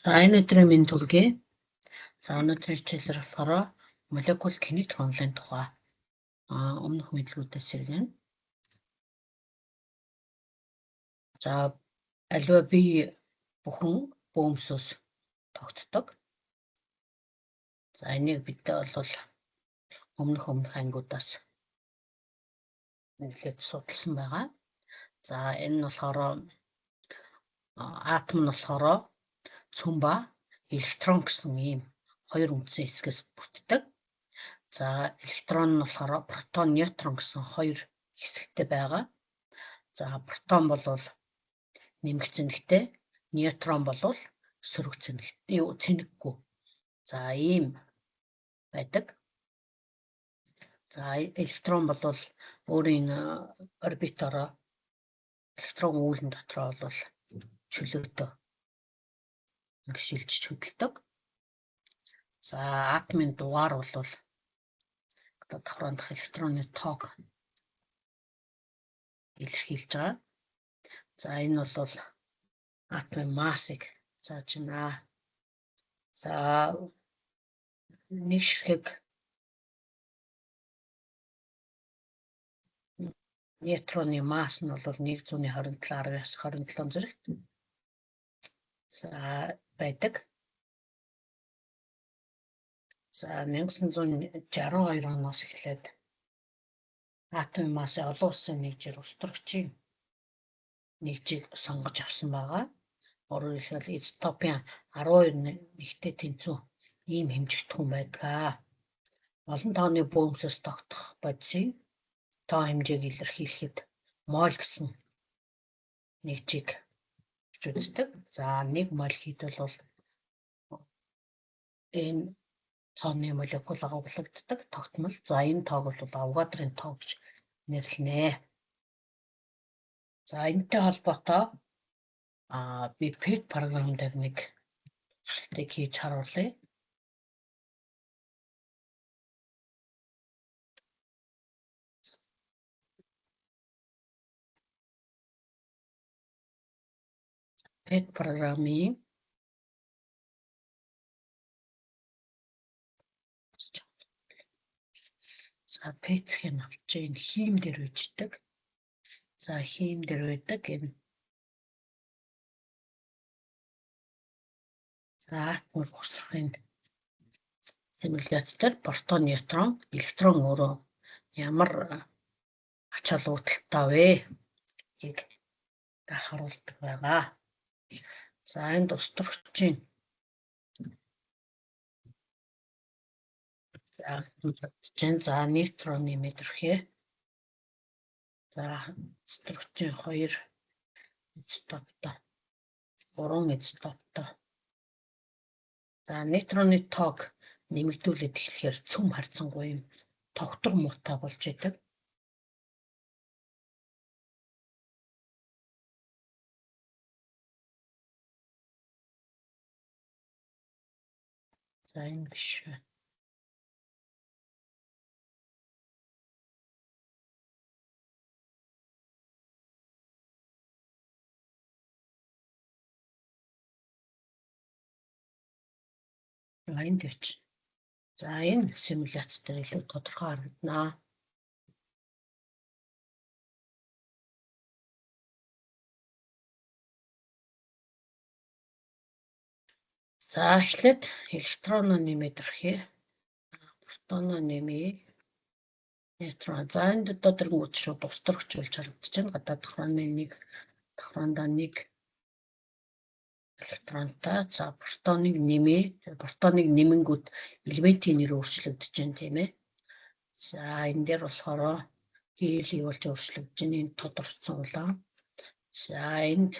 За энэ өдрийн мэнд хүргэе. За өнөөдрийн хичээлээр болохоор молекул кинетик онолын тухай өмнөх мэдлэгүүдээс сэргэнэ. За аливаа бие бүхэн бөөмсөөс тогтдог. За энийг бид бол өмнөх ангиудаас нэлээд судалсан байгаа. За энэ нь болохоор атом нь болохоор цөм ба электрон гэсэн ийм хоёр үндсэн хэсгээс бүрддэг. За электрон нь болохоор протон, нейтрон гэсэн хоёр хэсэгтэй байгаа. За протон бол нэмэх цэнэгтэй, нейтрон бол сөрөг цэнэгтэй, цэнэггүй. За ийм байдаг. За электрон бол өөрийн орбитороо электрон үүлэн дотроо бол чөлөөтэй ингэ шилжиж хөдөлдөг. За атомын дугаар бол одоо давхрын дах электроны тоог илэрхийлж байгаа. За энэ бол атомын массыг зааж байна. За нэг ширхэг нейтроны масс нь бол 127.9 27 зэрэгт за байдаг. За 1962 оноос эхлээд атомын массын олон улсын нэгжээр ус төрөгчийн нэгжийг сонгож авсан байгаа. Өөрөөр хэлбэл изотопын 12 нэгтэй тэнцүү ийм хэмжигдэхүүн байдаг. Олон тооны бөөмсөөс тогтох бодисын тоо хэмжээг илэрхийлэхэд моль гэсэн нэгжийг гэж үздэг. За нэг моль хэд бол энэ тооны молекул агуулгаддаг тогтмол. За энэ тоог бол Авогадрын тоо гэж нэрлэнэ. За энэтэй холбоотой би PET програм дээр нэг туршилтыг хийж харуулъя. PET програмын за PET-ийг авч энэ хим дээр үйждэг. За хим дээр байдаг энэ. За атомын хосрохын симуляц дээр протон, нейтрон, электрон өөрөө ямар ач холбогдолтой вэ гэдгийг харуулдаг байгаа. За энд ус төрөгчийн за нейтрон нэмээд өрхөө. За ус төрөгчийн 2 изотоптой, 3 изотоптой. За нейтроны тоог нэмэгдүүлээд эхлэхээр цөм харьцангуй юм тогтвор муутай болж идэг. За энэ биш. За энд явчих. За энэ симуляц дээр илүү тодорхой харагданаа. За эхлээд электроноо нэмээд өрхөө. Протоноо нэмье. Нейтрон. За энд одоо дэрнгүүд шууд ус төрөгч болж харагдаж байна. Гадаад давхрааны нэг давхраандаа нэг электронтой. За протоныг нэмье. Протоныг нэмэнгүүд элементийн нэр өөрчлөгдөж байна тийм ээ. За энэ дээр болохоор гелий болж өөрчлөгдөж байна. Энэ тодорцсон улаан. За энд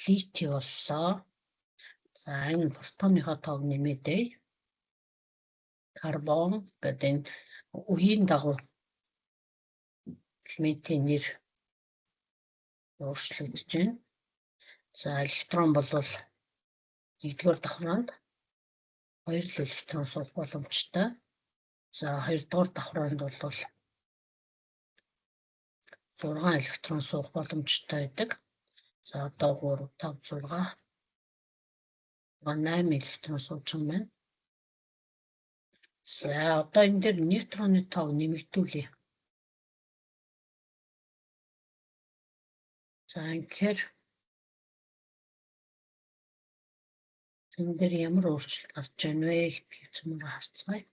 литий боллоо. За энэ протоныхоо тоог нэмээдэй. Карбон гэдэг энэ үеийн дагуу элементийн нэр өөрчлөгдөж байна. За электрон бол нэгдүгээр давхраанд 2 л электрон суух боломжтой. За хоёрдугаар давхраанд бол 6 электрон суух боломжтой байдаг. За одоо 3 5 6 8 электрон сууж байгаа байна. За одоо энэ дээр нейтроны тоог нэмэгдүүлье. За ингэхээр энэ дээр ямар өөрчлөлт гарч байна вэ гэдгийг цөмөр харцгаая.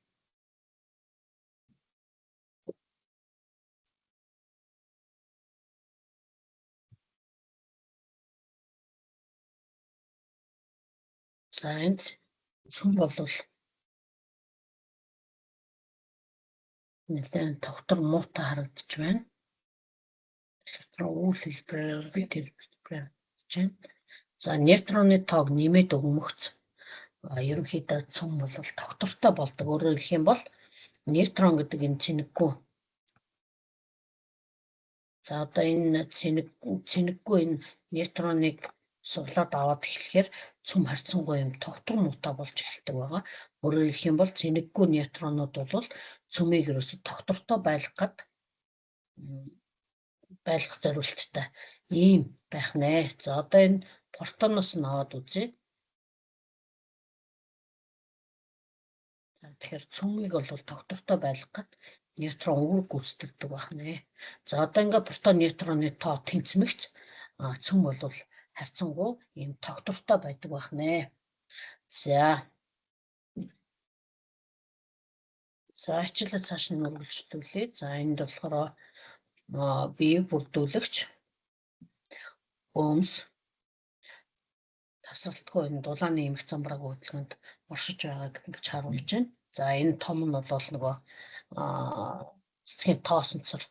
За энд цөм болвол нэлээд тогтвор муутай харагдаж байна. Электрон үйл хэлбэрээр тэр хэлбэрээр байна. За нейтроны тоог нэмээд өгмөгц ерөнхийдөө цөм бол тогтвортой болдог. Өөрөөр хэлэх юм бол нейтрон гэдэг энэ цэнэггүй. За одоо энэ цэнэггүй энэ нейтроныг суглаад аваад эхлэхээр цөм харьцангуй юм тогтвор муутай болж эхэлдэг байгаа. Өөрөөр хэлэх юм бол цэнэггүй нейтронууд бол цөмийг ерөөсө тогтвортой байлгах зориулттай ийм байх нэ. За одоо энэ протоноос нь аваад үзье. За тэгэхээр цөмийг бол тогтвортой байлгах гээд нейтрон үүрэг гүйцэтгэдэг байх нэ. За одоо ингээ протон нейтроны тоо тэнцмэгц цөм бол харьцангуй ийм тогтвортой байдаг байх нэ. За. За хичээлээ цааш нь үргэлжлүүлье. За энд болохоор биеийг бүрдүүлэгч өмс тасралтгүй энэ дулааны эмх замбрааг хөдөлгөөнд оршиж байгааг ингэж харуулж байна. За энэ том нь бол нөгөө цэцгийн тоосонцор.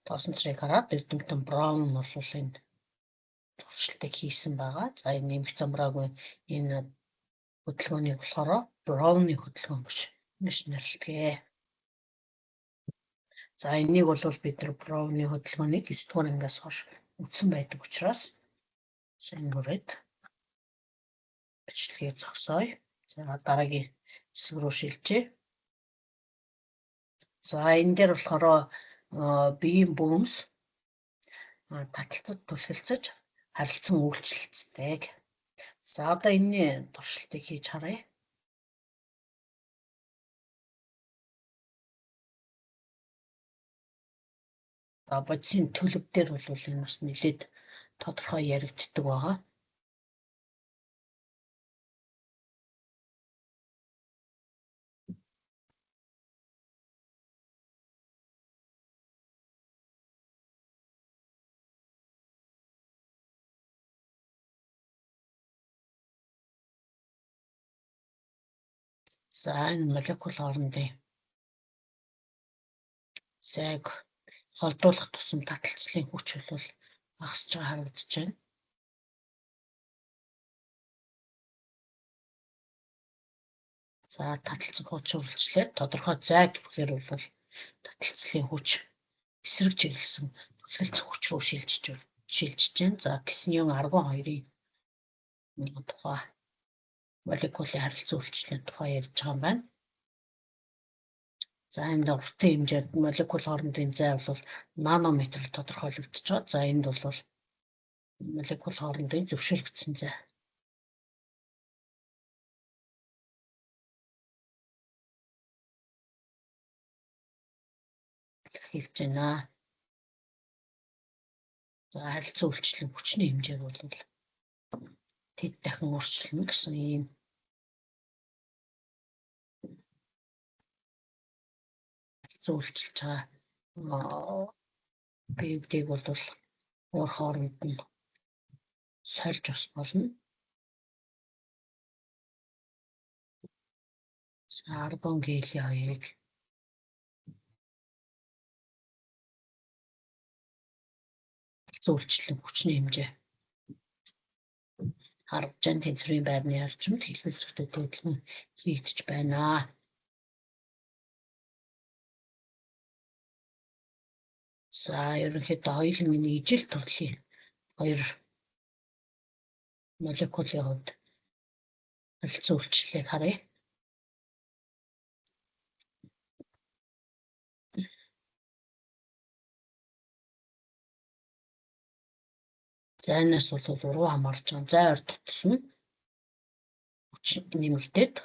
Тоосонцрыг хараад эрдэмтэн Браун нь бол энэ туршилтыг хийсэн байгаа. За энэ эмх замбраагүй энэ хөдөлгөөнийг болохоор Брауны хөдөлгөөн гэж нэрлэдэг. За энийг бол бид нар Брауны хөдөлгөөнийг 9 дугаар ангиас хойш үзсэн байдаг учраас сайн хүрээд бичлэгийг зогсооё. За дараагийн хэсэг рүү шилжээ. За энэ дээр болохоор биеийн бөөмс таталцаж түлхэлцэж харилцан үйлчлэлцдэг. За одоо энэний туршилтыг хийж харъя. За бодисын төлөв дээр бол энэ бас нэлээд тодорхой яригддаг байгаа. За энэ молекул хоорондын зайг холдуулах тусам таталцлын хүч бол багасж байгаа харагдаж байна. За таталцах хүч үргэлжлээд тодорхой зай түрэхээр бол таталцлын хүч эсрэг чиглэсэн түлхэлцэх хүч рүү шилжиж байна. За киснион аргон 2-ын тухай молекулын харилцан үйлчлэлийн тухай ярьж байгаа юм байна. За энд уртын хэмжээнд молекул хоорондын зай бол нанометр тодорхойлогдож байгаа. За энд бол молекул хоорондын зөвшөөрөгдсөн зай. Хэлж байна. За харилцан үйлчлэлийн хүчний хэмжээг бол тэд дахин өөрчлөнө гэсэн ийм үйлчилж байгаа биедийг бол өөр хооронд нь сольж бас болно. За аргон гелийн хоёрыг үйлчлэлийн хүчний хэмжээ харагдаж байна. Тэнцвэрийн байрны орчимд хэлбэлзэхтэй хөдөлгөөн хийгдэж байна. За ерөнхийдөө хоёулангийн ижил төрлийн хоёр молекулын хувьд харилцан үйлчлэлийг харъя. Зайнаас бол уруу хамаарч байгаа. Зай ойртох тусам хүч нэмэгдээд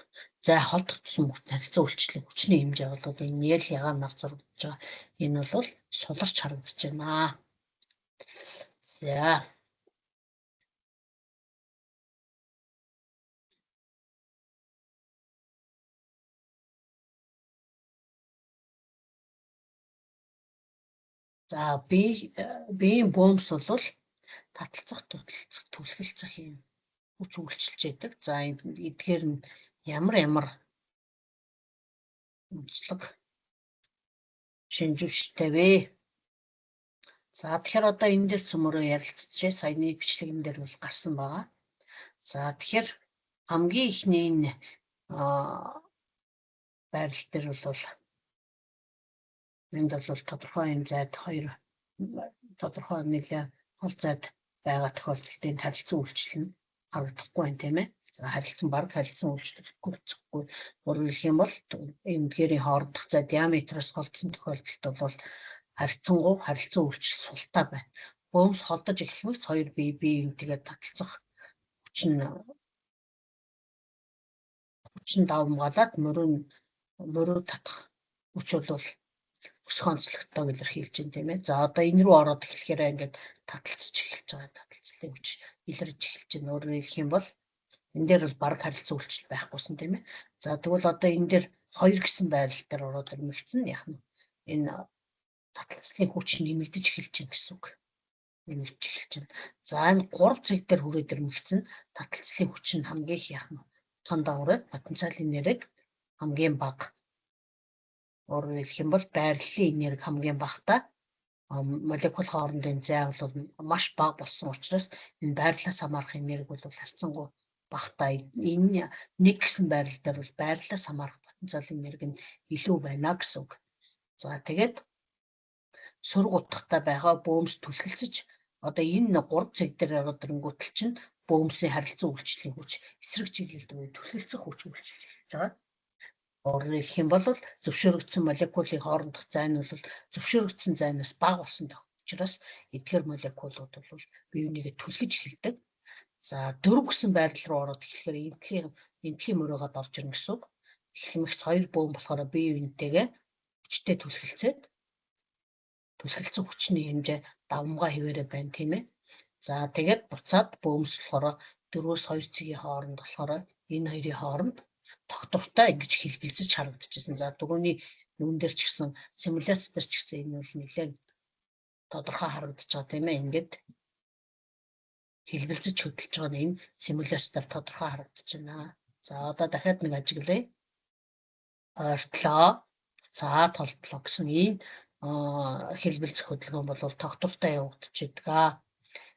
зай холдох тусам харилцан үйлчлэх хүчний хэмжээ бол энэ ял ягаанаар зурагдаж байгаа. Энэ бол суларч харагдаж байна. За. За биеийн бөөмс бол таталцах, туталцах, түлхэлцэх юм хүч үйлчилж яадаг. За эдгээр нь ямар ямар онцлог шинжүүчтэй вэ? За тэгэхээр одоо энэ дээр цөмөрөө ярилцчихъя. Саяны бичлэгэн дээр бол гарсан байгаа. За тэгэхээр хамгийн эхний энэ байрлал дээр бол энд бол тодорхой юм зайд хоёр тодорхой нэлээ хол зайд байгаа тохиолдолд энэ харилцан үйлчлэл нь харагдахгүй байна, тийм ээ. За харилцан баг харилцан үйлчлэхгүй. Өөрөөр хэлэх юм бол эндгээрийн хоорондох зай диаметроос холдсон тохиолдолд бол харилцангуй харилцан үйлчлэл султай байна. Бөөмс холдож эхлэмэгц хоёр бие биеинтэйгээ таталцах хүчин давамгаалаад мөрөө татах хүч бол өсөх онцлогтойг илэрхийлж байна, тийм ээ. За одоо энэ рүү ороод эхлэхээр ингээд таталцж эхэлж байгаа. Таталцлын хүч илэрж эхэлж байна. Өөрөөр хэлэх юм бол энэ дээр бол баг харилцан үйлчлэл байхгүйсэн, тийм ээ. За тэгвэл одоо энэ дээр 2 гэсэн байрлал дээр ороод ирмэгцэн яг нь энэ таталцлын хүч нэмэгдэж эхэлж байна гэсэн үг. Нэмэгдэж эхэлж байна. За энэ 3 цэг дээр хүрээд ирмэгцэн таталцлын хүч нь хамгийн их яг нь тондоо хүрээд потенциалын энерги хамгийн бага. Өөрөөр хэлэх юм бол байрлалын энерги хамгийн багатай молекул хоорондын зай бол маш бага болсон учраас энэ байрлалаас хамаарах энерги бол харьцангуй багатай. Энэ нэг гэсэн байрлал дээр бол байрлалаас хамаарах потенциалын энерги нь илүү байна гэсэн үг. За тэгээд сөрөг утгатай байгаа бөөмс түлхэлцэж одоо энэ 3 цэг дээр ороод ирэнгүүтэл чинь бөөмсийн харилцан үйлчлэлийн хүч эсрэг чиглэлд буюу түлхэлцэх хүч үйлчилж эхэлж байгаа. Өөрөөр хэлэх юм бол зөвшөөрөгдсөн молекулын хоорондох зай нь бол зөвшөөрөгдсөн зайнаас бага болсон учраас эдгээр молекулууд бол бие бинийгээ түлхэж эхэлдэг. За 4 гэсэн байрлал руу ороод эхлэхээр энтлийн мөрөөгөөд орж ирнэ гэсэн үг. Эхлэмэгц хоёр бөөн болохоор бие биентэйгээ хүчтэй түлхэлцээд түлхэлцэх хүчний хэмжээ давамгай хэвээрээ байна, тийм ээ. За тэгээд буцаад бөөмс болохоор 4-2 цэгийн хооронд болохоор энэ хоёрын хооронд тогтвортой ингэж хэлбэлзэж харагдчихсан. За түрүүний юун дээр ч гэсэн симуляц дээр ч гэсэн энэ бол нэлээд тодорхой харагдаж байгаа, тийм ээ. Ингээд хэлбэлзэж хөдөлж байгаа нь энэ симуляц дээр тодорхой харагдаж байна. За одоо дахиад нэг ажиглая. Ойртлоо, буцаад холдлоо гэсэн ийм хэлбэлзэх хөдөлгөөн бол тогтвортой явагдчихэдэг.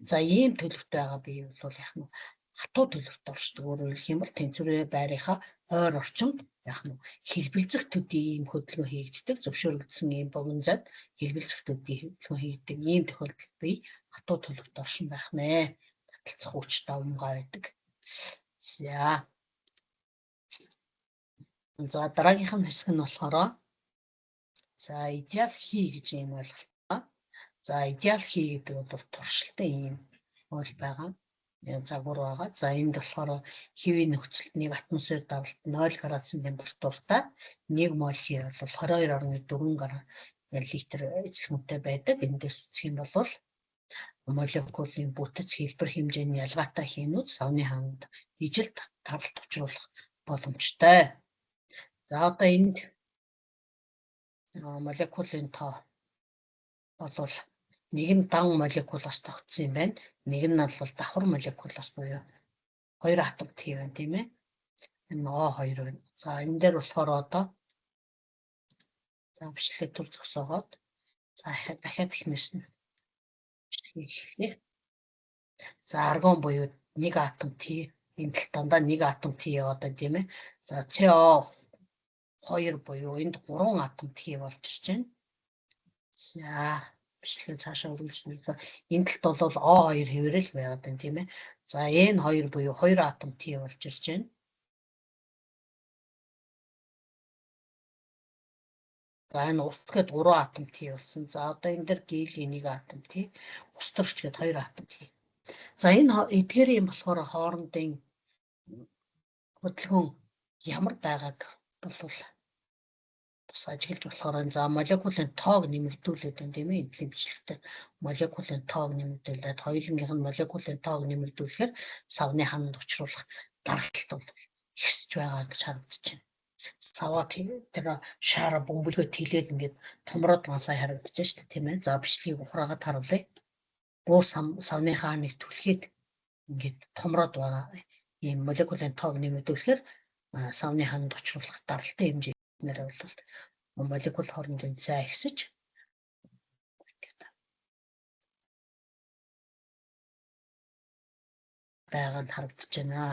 За ийм төлөвт байгаа бие бол яг нь хатуу төлөвт оршдог. Өөрөөр хэлэх юм бол тэнцвэрээ байрынхаа ойр орчимд яг нь хэлбэлзэх төдий ийм хөдөлгөөн хийгддэг. Зөвшөөрөгдсөн ийм богино зайд хэлбэлзэх төдий хөдөлгөөн хийгддэг ийм тохиолдолд бие хатуу төлөвт оршин байх нэ. Таталцах хүч давамгай байдаг. За. За дараагийнх нь хэсэг нь болохоор за идеал хий гэж ийм ойлголт. За идеал хий гэдэг бол туршилтын ийм ойл байгаа. Загвар байгаа. За энд болохоор хэвийн нөхцөлд нэг атмосфер даралт 0 градусын температуртай 1 мол хий бол 22.4 литр эзлэгмтэй байдаг. Эндээс үзэх юм бол молекулын бүтэц хэлбэр хэмжээний ялгаатай хийнүүд савны хавьд ижил таралт учруулах боломжтой. За одоо энд молекулын тоо болвол нэг нь дан молекулаас тогтсон юм байна. Нэг нь бол давхар молекулаас буюу 2 атом Т байна, тийм ээ. Энэ О2 байна. За энэ дээр болохоор одоо за бичлэгээ төр зогсоогоод за дахиад эхнээс нь бичлэгийг эхлэе. За аргон буюу 1 атом Т энэ тал дандаа 1 атом Т яваад байна, тийм ээ. За CO2 буюу энд 3 атом Т болж ирж байна. За бичлэгээ цаашаа үргэлжлүүлээ. Энэ талд бол O2 хэвээрэл байгаад байна, тийм ээ. За N2 буюу 2 атом Т болж ирж байна. За энэ ус гээд 3 атом Т болсон. За одоо энэ дээр гелийн 1 атом Т, ус төрч гээд 2 атом Т. За, энэ эдгээрийн болохоор хоорондын хөдөлгөөн ямар байгааг бол бас ажиглаж болохоор за молекулын тоог нэмэгдүүлээд байна, тийм ээ. Эдлийн бичлэгтээ молекулын тоог нэмэгдүүлээд, хоёулангийнх нь молекулын тоог нэмэгдүүлэхээр савны хананд учруулах даралт бол ихсэж байгаа гэж харагдаж байна. Саваа тэр шаараа бөмбөлгөө тэлээд ингээд томроод байгаа сая харагдаж байна шүү дээ, тийм ээ. За, бичлэгийг ухраагаад харуулъя. Буу савны хааныг түлхээд ингээд томроод байгаа ийм молекулын тоог нэмэгдүүлэхээр савны хананд учруулах даралтын хэмжээнээр бол молекул хоорондын зай ихсэж байгаа нь харагдаж байна.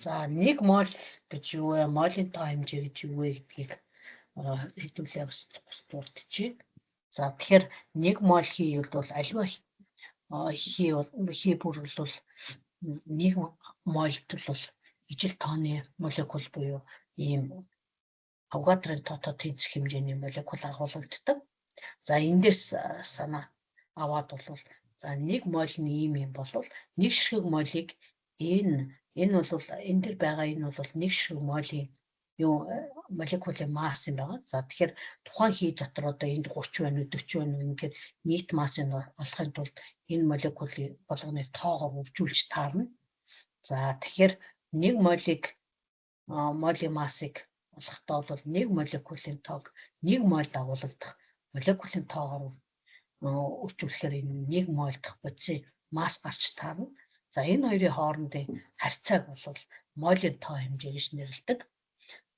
За, 1 моль гэж юу вэ? Молийн тоо хэмжээ гэж юу вэ гэдгийг хэдүүлээ бас дурдчихъя. За, тэгэхээр 1 моль хий бол аливаа хий бол хий бүр бол 1 мольд бол ижил тооны молекул буюу ийм Авогадрын тоотой тэнцэх хэмжээний молекул агуулгаддаг. За, эндээс санаа аваад бол за 1 моль нь ийм юм бол нэг ширхэг молийг энэ бол энэ дэр байгаа, энэ бол нэг ширхэг молийн юу молекулын масс юм байгаа. За, тэгэхээр тухайн хий дотор одоо энд 30 байна уу, 40 байна уу, ингээд нийт массыг олохын тулд энэ молекулын болгоны тоогоор үржүүлж таарна. За, тэгэхээр нэг молийг молийн массыг олохдоо бол нэг молекулын тоог нэг моль дагуулгадах молекулын тоогоор үржүүлэхээр энэ нэг моль дах бодисын масс гарч таарна. За, энэ хоёрын хоорондын харьцааг бол молийн тоо хэмжээ гэж нэрлэдэг.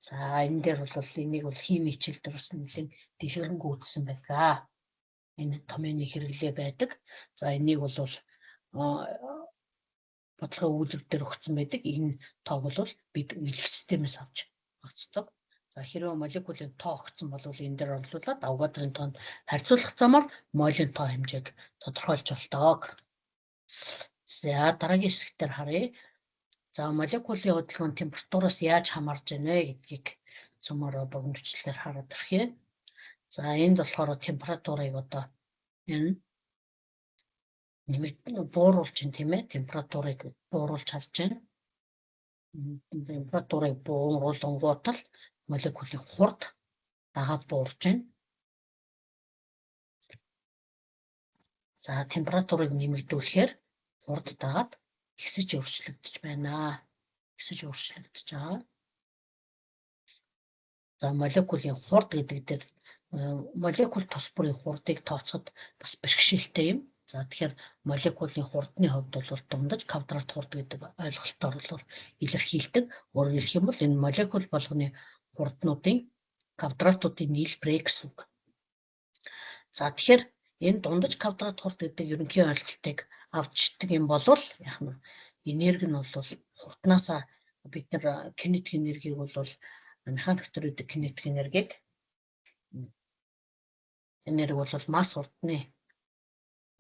За, энэ дээр бол энийг бол хими хичээл дээр бас нэлээд дэлгэрэнгүй үзсэн байдаг. Энэ томьёоны хэрэглээ байдаг. За, энийг бол бодлогын үйлдвэр дээр өгсөн байдаг. Энэ тоог бол бид илэх системээс авч огцдог. За, хэрвээ молекулын тоо огцсон бол энэ дээр орлуулад Авогадрын тоонд харьцуулах замаар молийн тоо хэмжээг тодорхойлж болдог. За, дараагийн хэсэг дээр харъя. За, молекулын хөдөлгөөн температураас яаж хамаарж байна вэ гэдгийг цөмөрөө богино бичлэгээр хараад өрхье. За, энд болохоор температурыг одоо энэ нэмэгд бууруулж байна, тийм ээ. Температурыг бууруулж харж байна. Температурыг бууруулангуут л молекулын хурд дагаад буурж байна. За, температурыг нэмэгдүүлэхээр хурд дагаад ихсэж өөрчлөгдөж байна. Ихсэж өөрчлөгдөж байгаа. За, молекулын хурд гэдэг дээр молекул тус бүрийн хурдыг тооцоход бас бэрхшээлтэй юм. За, тэгэхээр молекулын хурдны хувьд бол дундаж квадрат хурд гэдэг ойлголтоор бол илэрхийлдэг. Өөрөөр хэлэх юм бол энэ молекул болгоны хурднуудын квадратуудын нийлбэрээ гэсэн үг. За, тэгэхээр энэ дундаж квадрат хурд гэдэг ерөнхий ойлголтыг авчдаг юм бол яг нь энерги нь бол хурднаасаа бид нар кинетик энергийг бол механик төрөдөг кинетик энергийг энерги бол масс хурдны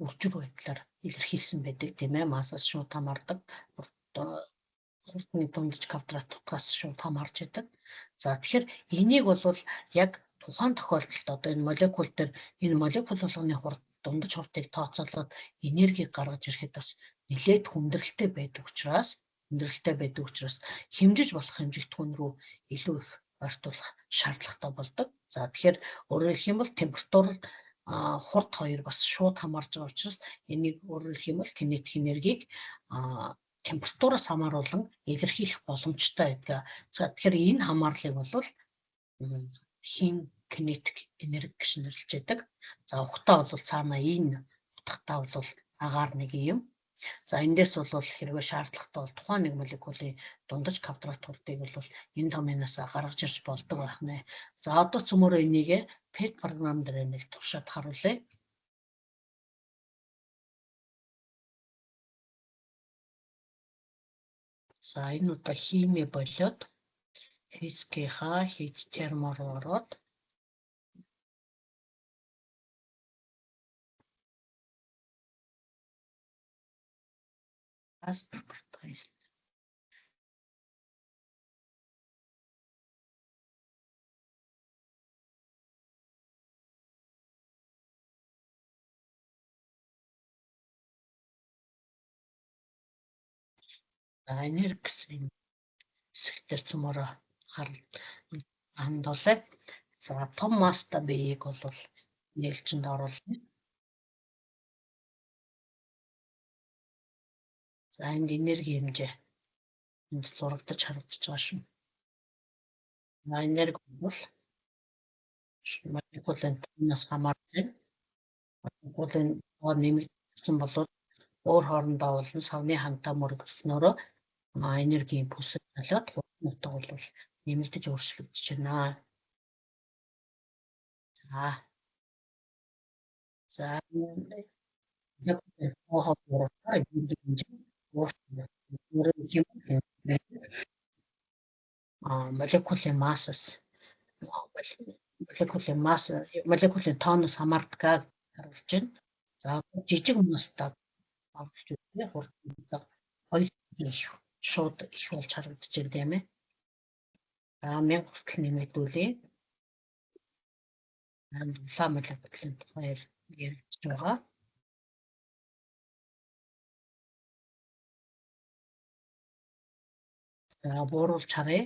үржир байдлаар илэрхийлсэн байдаг, тийм ээ. Массаас шууд хамаардаг, хурдны дундаж квадрат утгаас шууд хамаарч байдаг. За, тэгэхээр энийг бол яг тухайн тохиолдолд одоо энэ молекул дээр энэ молекул болгоны хурд дундаж хурдыг тооцоолоод энергийг гаргаж ирэхэд бас нэлээд хүндрэлтэй байдаг учраас хэмжиж болох хэмжигдэхүүн рүү илүү их ойртуулах шаардлагатай болдог. За, тэгэхээр өөрөөр хэлэх юм бол температур, хурд хоёр бас шууд хамаарж байгаа учраас энийг өөрөөр хэлэх юм бол кинетик энергийг температураас хамааруулан илэрхийлэх боломжтой байдаг. За, тэгэхээр энэ хамаарлыг бол хийн кинетик энерги гэж нэрлэж байдаг. За, утгаа бол цаана энэ утгатай бол агаар нэг юм. За, эндээс бол хэрвээ шаардлагатай бол тухайн нэг молекулын дундаж квадрат хурдыг бол энэ томьёоноос гаргаж ирж болдог байх нэ. За, одоо цөмөрөө энийг PET програм дээр нэг туршаад харуулъя. За, энэ удаа хими болоод физикийнхаа хийж термо руу ороод gas properties. За энерги гэсэн хэсэг дээр цөмөрөө хандуулъя. За том мастай биеийг бол нээлжинд оруулна. За энд энерги хэмжээ энд зурагдаж харагдаж байгаа шүү. За энерги бол молекулын тооноос хамаарч байна. Молекулын тоо нэмэгдсэн бол өөр хоорондоо болон савны хантаа мөргөснөөрөө энергийн импульс солиод хурдан утга бол нэмэгдэж өөрчлөгдөж байна. За. За яг тоохоо буурахаар энергийн хэмжээ өөрчлөгдөж молекулын массаас молекулын масс молекулын тооноос хамаардаг харуулж байна. За жижиг масстай оруулж үзье. Хурдан хоёр их шууд их болж харагдаж байна тийм ээ. За 1000 хүртэл нэмэгдүүлье. Улаан молекулын тухай яригдж байгаа. За бууруулж харъя.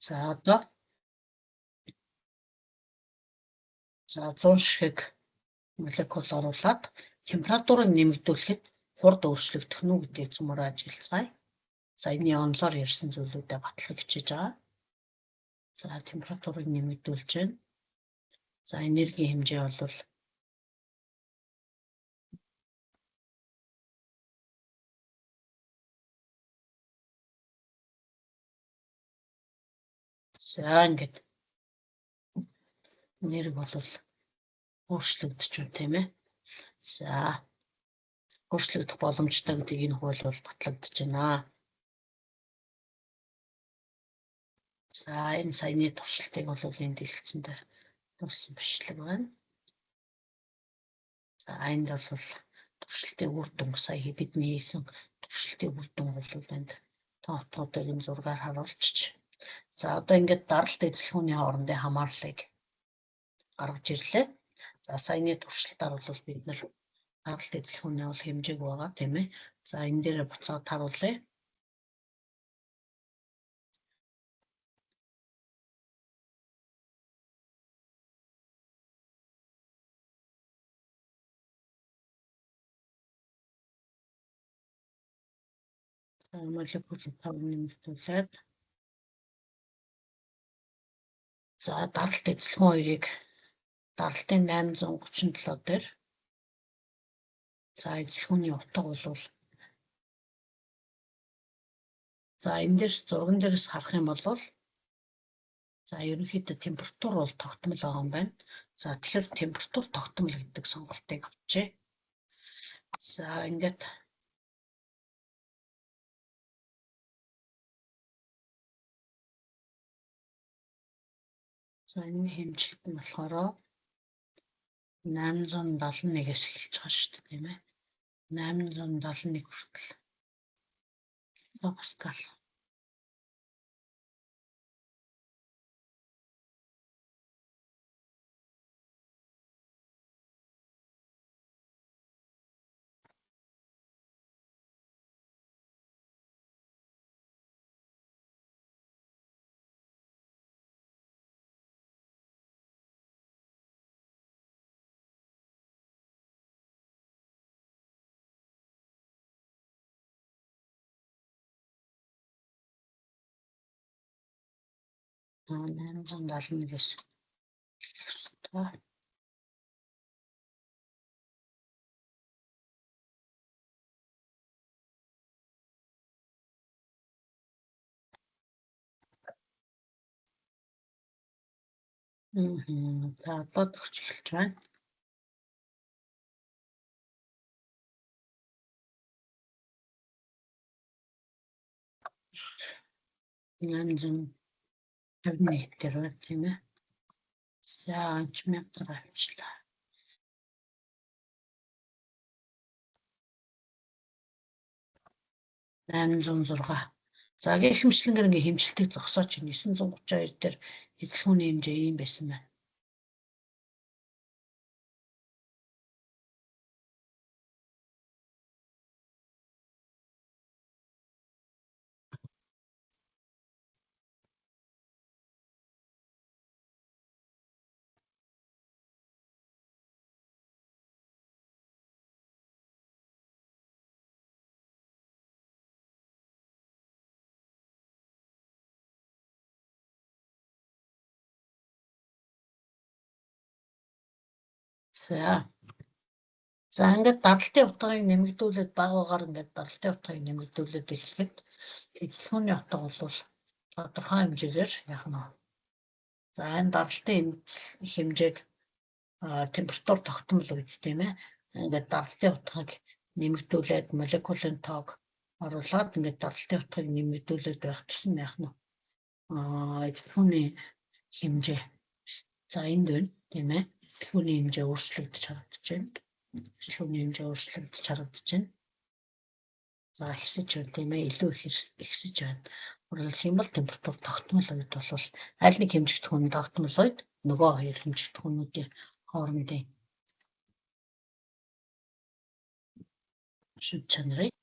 За одоо за 100 ширхэг молекул оруулаад температурыг нэмэгдүүлэхэд хурд өөрчлөгдөх нь үү гэдгийг цөмөрөө ажиллацгаая. За энэний онлоор ярьсан зүйлүүдээ батлахыг хичээж байгаа. За температурыг нэмэгдүүлж байна. За энергийн хэмжээ бол за ингээд энерги бол өөрчлөгдөж байна тийм ээ. За өөрчлөгдөх боломжтой гэдгийг энэ хууль бол батлагдаж байна. За энэ саяны туршилтыг бол энэ дэлгэцэн дээр дурсан бичлэг байна. За энд бол туршилтын үр дүн сая бидний хийсэн туршилтын үр дүн бол энд тоотуудыг энэ зургаар харуулчих. За одоо ингээд даралт эзлэхүүний хоорондын хамаарлыг гаргаж ирлээ. За саяны туршилтаар бол бид нар даралт эзлэхүүний бол хэмжээг байгаа тийм ээ. За энэ дээр буцаад харуулъя. Молекул тав нэмэгдүүлээд за даралт эзлэхүүн хоёрыг даралтын 837 дээр за эзлэхүүний утга бол за энэ дээрс зурган дээрс харах юм бол за ерөнхийдөө температур бол тогтмол байгаа юм байна. За тэгэхээр температур тогтмол гэдэг сонголтыг авчээ. За ингээд за энэ хэмжилт нь болохоор 871-ээс эхэлж байгаа шүү дээ тийм ээ. 871 хүртэл килопаскал. А 871-ээс эхлэх ёстой. За одоо төгсөж эхэлж байна. 851 дээр байна тийм ээ. За 1000 авчлаа. 806. За гэх хэмжлэнгээр ингээ хэмжилтийг зогсооч 932 дээр эзлэхүүний хэмжээ ийм байсан байна. За. За ингээд даралтын утгыг нэмэгдүүлээд багаагаар ингээд даралтын утгыг нэмэгдүүлээд эхлэхэд эзлэхүүний утга бол тодорхой хэмжээгээр яг нь. За энэ даралтын хэмжээг температур тогтмол үед тийм ингээд даралтын утгыг нэмэгдүүлээд молекулын тоог оруулаад ингээд даралтын утгыг нэмэгдүүлээд байх гэсэн яг нь эзлэхүүний хэмжээ. За энд байна тийм эзлэхүүний хэмжээ өөрчлөгдөж харагдаж байна. Эзлэхүүний хэмжээ өөрчлөгдөж харагдаж байна. За ихсэж байна тийм илүү их ихсэж байна. Өөрөөр хэлбэл температур тогтмол үед бол аль нэг хэмжигдэхүүн тогтмол үед нөгөө хоёр хэмжигдэхүүнүүдийн хоорондын шид чанарыг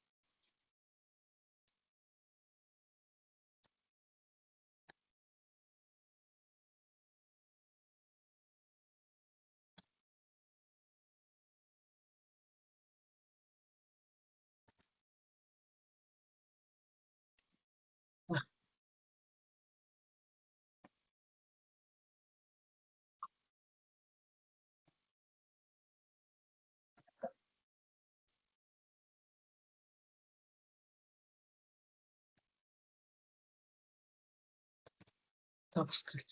Паскаль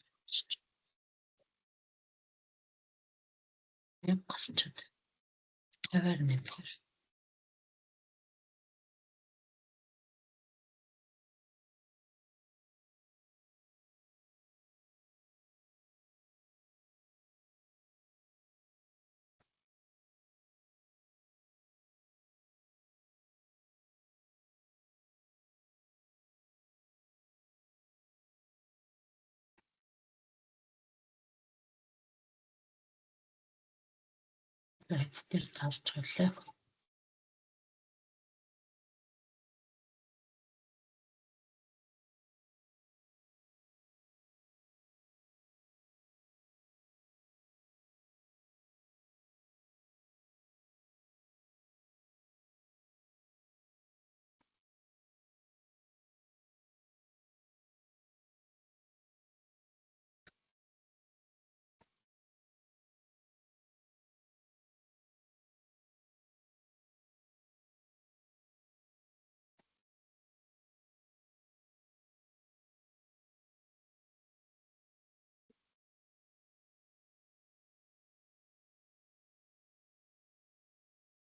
яг гарчаад аваар нэмэх. Тэр таарч байлаа.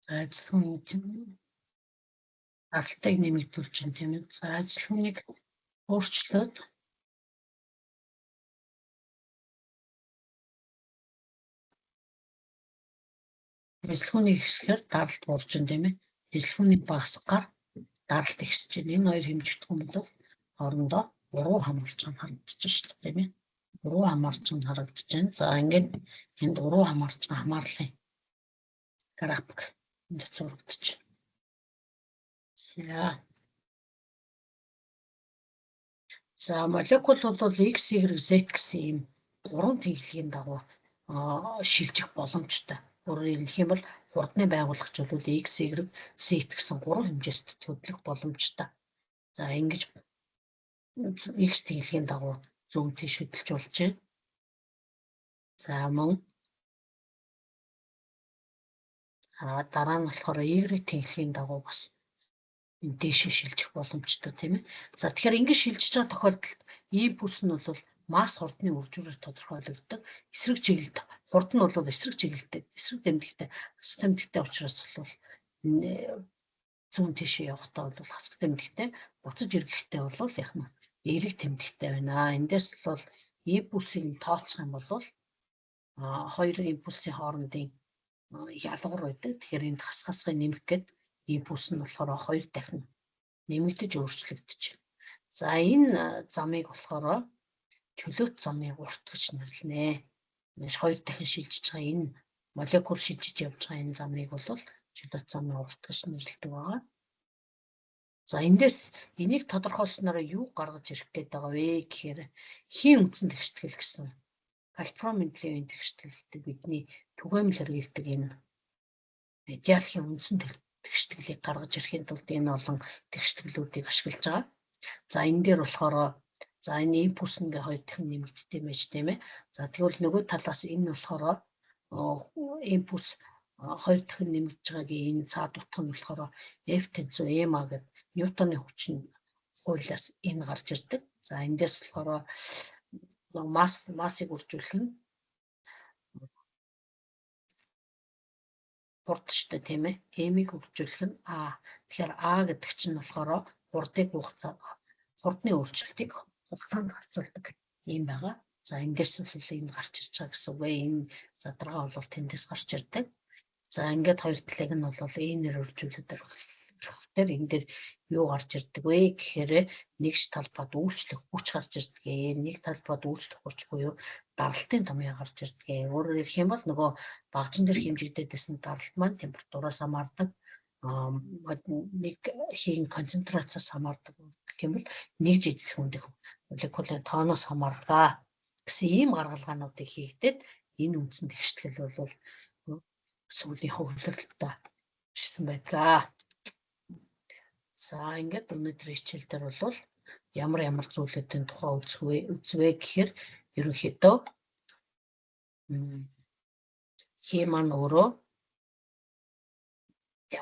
За эзлэхүүний даралтыг нэмэгдүүлж чинь тийм ээ. За эзлэхүүнийг өөрчлөөд эзлэхүүнийг ихсэхээр даралт буурч чинь тийм ээ. Эзлэхүүнийг багасгахаар даралт ихсэж чинь. Энэ хоёр хэмжигдэхүүн бол хоорондоо уруу хамаарч байгаа харагдаж шүү дээ тийм ээ. Уруу хамаарч байгаа харагдаж байна. За ингээд энд уруу хамаарч байгаа хамаарлын график энд зурагдаж байна. За. За молекул бол X, Y, Z гэсэн ийм гурван тэнхлэгийн дагуу шилжих боломжтой. Өөрөөр хэлэх юм бол хурдны байгуулагч бол X, Y, Z гэсэн гурван хэмжээст хөдлөх боломжтой. За ингэж X тэнхлэгийн дагуу зүүн тийш хөдөлж болж байна. За мөн дараа нь болохоор Y тэнхлэгийн дагуу бас энэ дээшээ шилжих боломжтой тийм ээ. За тэгэхээр ингэж шилжиж байгаа тохиолдолд импульс нь бол масс хурдны үржүүрээр тодорхойлогддог. Эсрэг чиглэлд хурд нь бол эсрэг чиглэлтэй, эсрэг тэмдэгтэй, хасах тэмдэгтэй учраас бол зүүн тийшээ явахдаа бол хасах тэмдэгтэй, буцаж эргэхдээ бол яг нь эерэг тэмдэгтэй байна. Эндээс бол импульсийг тооцох юм бол хоёр импульсийн хоорондын ялгуур байдаг. Тэгэхээр энд хас хасгыг нэмэх гээд импульс нь болохоор хоёр дахин нэмэгдэж өөрчлөгдөж байна. За энэ замыг болохоор чөлөөт замын урт гэж нэрлэнэ. Ингэж хоёр дахин шилжиж байгаа энэ молекул шилжиж явж байгаа энэ замыг бол чөлөөт замын урт гэж нэрлэдэг байгаа. За эндээс энийг тодорхойлсноор юу гаргаж ирэх гээд байгаа вэ гэхээр хийн үндсэн тэгштгэл гэсэн Кальпром-Менделеевийн тэгштгэл гэдэг бидний түгээмэл хэрэглэдэг энэ идеалхийн үндсэн тэгштгэлийг гаргаж ирэхийн тулд энэ олон тэгштгэлүүдийг ашиглаж байгаа. За энэ дээр болохоор за энэ импульс ингээ хоёр дахин нэмэгддэг юм байж тийм ээ. За тэгвэл нөгөө талаас энэ болохоор импульс хоёр дахин нэмэгдэж байгаагийн энэ цаад утга нь болохоор F тэнцүү MA гэдэг Ньютоны хүчин хуулиас энэ гарч ирдэг. За эндээс болохоор массыг үржүүлэх нь хурд штэ, тийм ээ. M-ийг үржүүлэх нь A. Тэгэхээр A гэдэг чинь болохоор хурдыг хугацаа, хурдны өөрчлөлтийг хугацаанд харьцуулдаг юм байгаа. За эндээс бол энэ гарч ирж байгаа гэсэн үг. Энэ задаргаа бол тэндээс гарч ирдэг. За ингээд хоёр талыг нь бол энээр үржүүлээд өрхөөр энэ дээр юу гарч ирдэг вэ гэхээр нэгж талбайд үйлчлэх хүч гарч ирдэг. Нэг талбайд үйлчлэх хүч буюу даралтын томьёо гарч ирдэг. Өөрөөр хэлэх юм бол нөгөө багжин дээр хэмжигдээд байсан даралт маань температураас хамаардаг. Нэг хийн концентрациас хамаардаг гэх юм бол нэгж эзлэх үндэх молекулын тооноос хамаардаг гэсэн ийм гаргалгаануудыг хийгдээд энэ үндсэн тэгштгэл бол сүүлийн хувилралтаа ирсэн байдаг. За ингээд өнөөдрийн хичээл дээр бол ямар ямар зүйлүүдийн тухай үзвэ гэхээр ерөнхийдөө хим маань өөрөө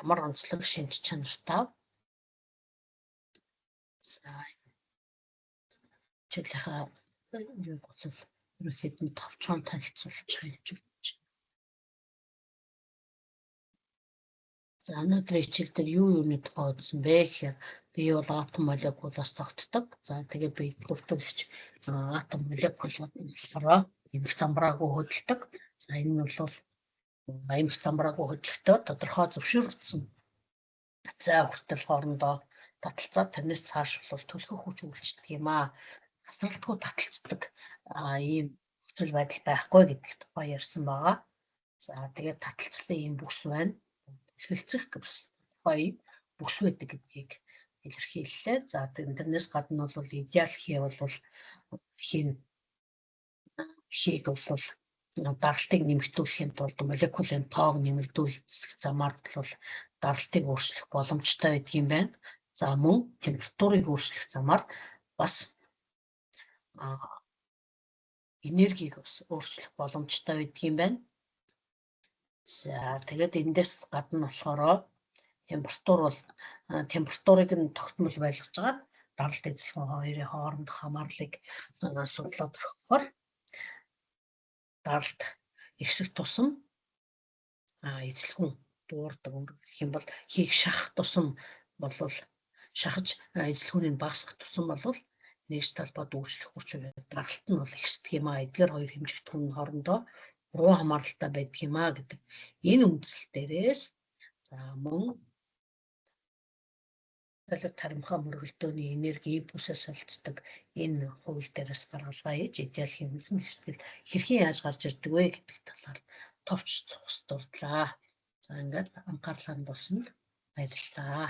ямар онцлог шинж чанартай. За хичээлийнхаа юуг бол ерөнхийдөө товчхон танилцуулж байгаа юм. За өнөөдрийн хичээл дээр юу юуны тухай үзсэн бэ гэхээр би бол атом молекулаас тогтдог. За тэгээд би бүртгүүлэгч атом молекулууд болохоор эмх замбраагүй хөдөлдөг. За энэ нь бол эмх замбраагүй хөдлөхдөө тодорхой зөвшөөрөгдсөн зай хүртэл хоорондоо таталцаад тэрнээс цааш бол түлхэх хүч үйлчдэг юм аа. Тасралтгүй таталцдаг ийм нөхцөл байдал байхгүй гэдэг тухай ярьсан байгаа. За тэгээд таталцлын ийм бүс байна. Түлхэлцэх гэсэн тухай ийм бүс байдаг гэдгийг илэрхийллээ. За тэрнээс гадна бол идеал хий бол хийг бол даралтыг нэмэгдүүлэхийн тулд молекулын тоог нэмэгдүүлэх замаар бол даралтыг өөрчлөх боломжтой байдаг юм байна. За мөн температурыг өөрчлөх замаар бас энергийг бас өөрчлөх боломжтой байдаг юм байна. За тэгээд эндээс гадна болохоор температур бол температурыг нь тогтмол байлгаж байгаа даралт эзлэх хоёрын хоорондох хамаарлыг судлаад өргөхөөр даралт ихсэх тусам эзлэхүүн буурдаг. Өөрөөр хэлэх юм бол хийг шахах тусам болвол шахаж эзлэхүүнийг багасгах тусам болвол нэгж талбайд үйлчлэх хүч даралт нь бол ихсдэг юм аа. Эдгээр хоёр хэмжигдэхүүн нь хоорондоо буруу хамааралтай байдаг юм аа гэдэг энэ үндсэл дээрээс за мөн таримхаа мөргөлдөөний энерги импульсээс солилцдог энэ хууль дээрээс гаргалгаа хийж идеал хэмнэлсэн хэвштгэл хэрхэн яаж гарч ирдэг вэ гэдэг талаар товч цугс дурдлаа. За ингээд анхаарлаа хандуулсанд баярлалаа.